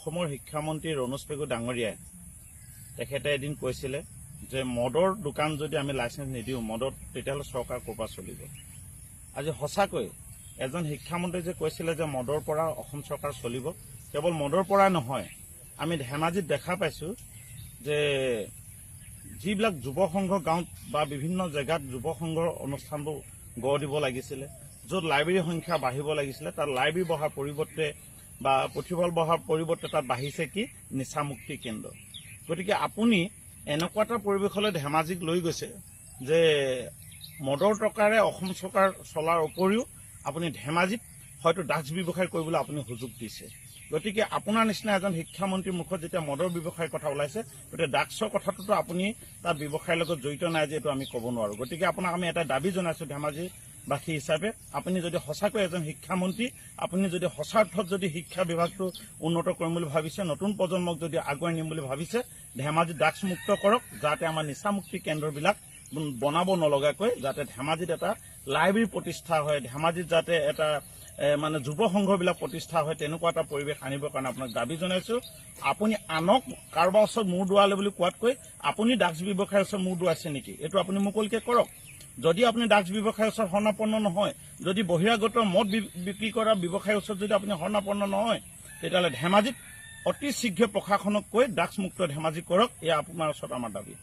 অসমৰ শিক্ষামন্ত্ৰী ৰণোজ পেগু ডাঙৰীয়াই, তেখেতে এদিন কৈছিলে যে মদৰ দোকান যদি আমি লাইচেঞ্চ নিদিওঁ মদত, তেতিয়াহ'লে চৰকাৰ ক'ৰ পৰা চলিব? আজি সঁচাকৈ এজন শিক্ষামন্ত্ৰী যে কৈছিলে যে মদৰ পৰা অসম চৰকাৰ চলিব, কেৱল মদৰ পৰাই নহয়, আমি ধেমাজিত দেখা পাইছো যে যিবিলাক যুৱ সংঘ গাঁৱত বা বিভিন্ন জেগাত যুৱ সংঘৰ অনুষ্ঠানবোৰ গঢ় দিব লাগিছিলে, য'ত লাইব্ৰেৰীৰ সংখ্যা বাঢ়িব লাগিছিলে, তাত লাইব্ৰেৰী বঢ়াৰ পৰিৱৰ্তে বা পুথিভঁৰাল বঢ়াৰ পৰিৱৰ্তে তাত বাঢ়িছে কি? নিচামুক্তি কেন্দ্ৰ। গতিকে আপুনি এনেকুৱা এটা পৰিৱেশলৈ ধেমাজিক লৈ গৈছে যে মদৰ টকাৰে অসম চৰকাৰ চলাৰ উপৰিও আপুনি ধেমাজিত হয়তো ড্ৰাগছ ব্যৱসায় কৰিবলৈ আপুনি সুযোগ দিছে। গতিকে আপোনাৰ নিচিনা এজন শিক্ষামন্ত্ৰীৰ মুখত যেতিয়া মদৰ ব্যৱসায়ৰ কথা ওলাইছে, গতিকে ড্ৰাগছৰ কথাটোতো আপুনি তাৰ ব্যৱসায়ৰ লগত জড়িত নাই যে এইটো আমি ক'ব নোৱাৰো। গতিকে আপোনাক আমি এটা দাবী জনাইছো ধেমাজিবাসী হিচাপে, আপুনি যদি সঁচাকৈ এজন শিক্ষামন্ত্ৰী, আপুনি যদি সঁচা অৰ্থত যদি শিক্ষা বিভাগটো উন্নত কৰিম বুলি ভাবিছে, নতুন প্ৰজন্মক যদি আগুৱাই নিম বুলি ভাবিছে, ধেমাজি ড্ৰাগছ মুক্ত কৰক, যাতে আমাৰ নিচামুক্তি কেন্দ্ৰবিলাক বনাব নলগাকৈ যাতে ধেমাজিত এটা লাইব্ৰেৰী প্ৰতিষ্ঠা হয়, ধেমাজিত যাতে এটা মানে যুৱ সংঘবিলাক প্ৰতিষ্ঠা হয়, তেনেকুৱা এটা পৰিৱেশ আনিবৰ কাৰণে আপোনাক দাবী জনাইছো। আপুনি আনক কাৰোবাৰ ওচৰত মূৰ দোৱালে বুলি কোৱাতকৈ আপুনি ড্ৰাগছ ব্যৱসায়ৰ ওচৰত মূৰ দোৱাইছে নেকি, এইটো আপুনি মুকলিকে কৰক। যদি আপুনি ড্ৰাগছ ব্যৱসায়ৰ ওচৰত শৰণাপন্ন নহয়, যদি বহিৰাগত মদ বিক্ৰী কৰা ব্যৱসায়ৰ ওচৰত যদি আপুনি শৰণাপন্ন নহয়, তেতিয়াহ'লে ধেমাজিত অতি শীঘ্ৰে প্ৰশাসনক কৈ ড্ৰাগছ মুক্ত ধেমাজি কৰক। এয়া আপোনাৰ ওচৰত আমাৰ দাবী।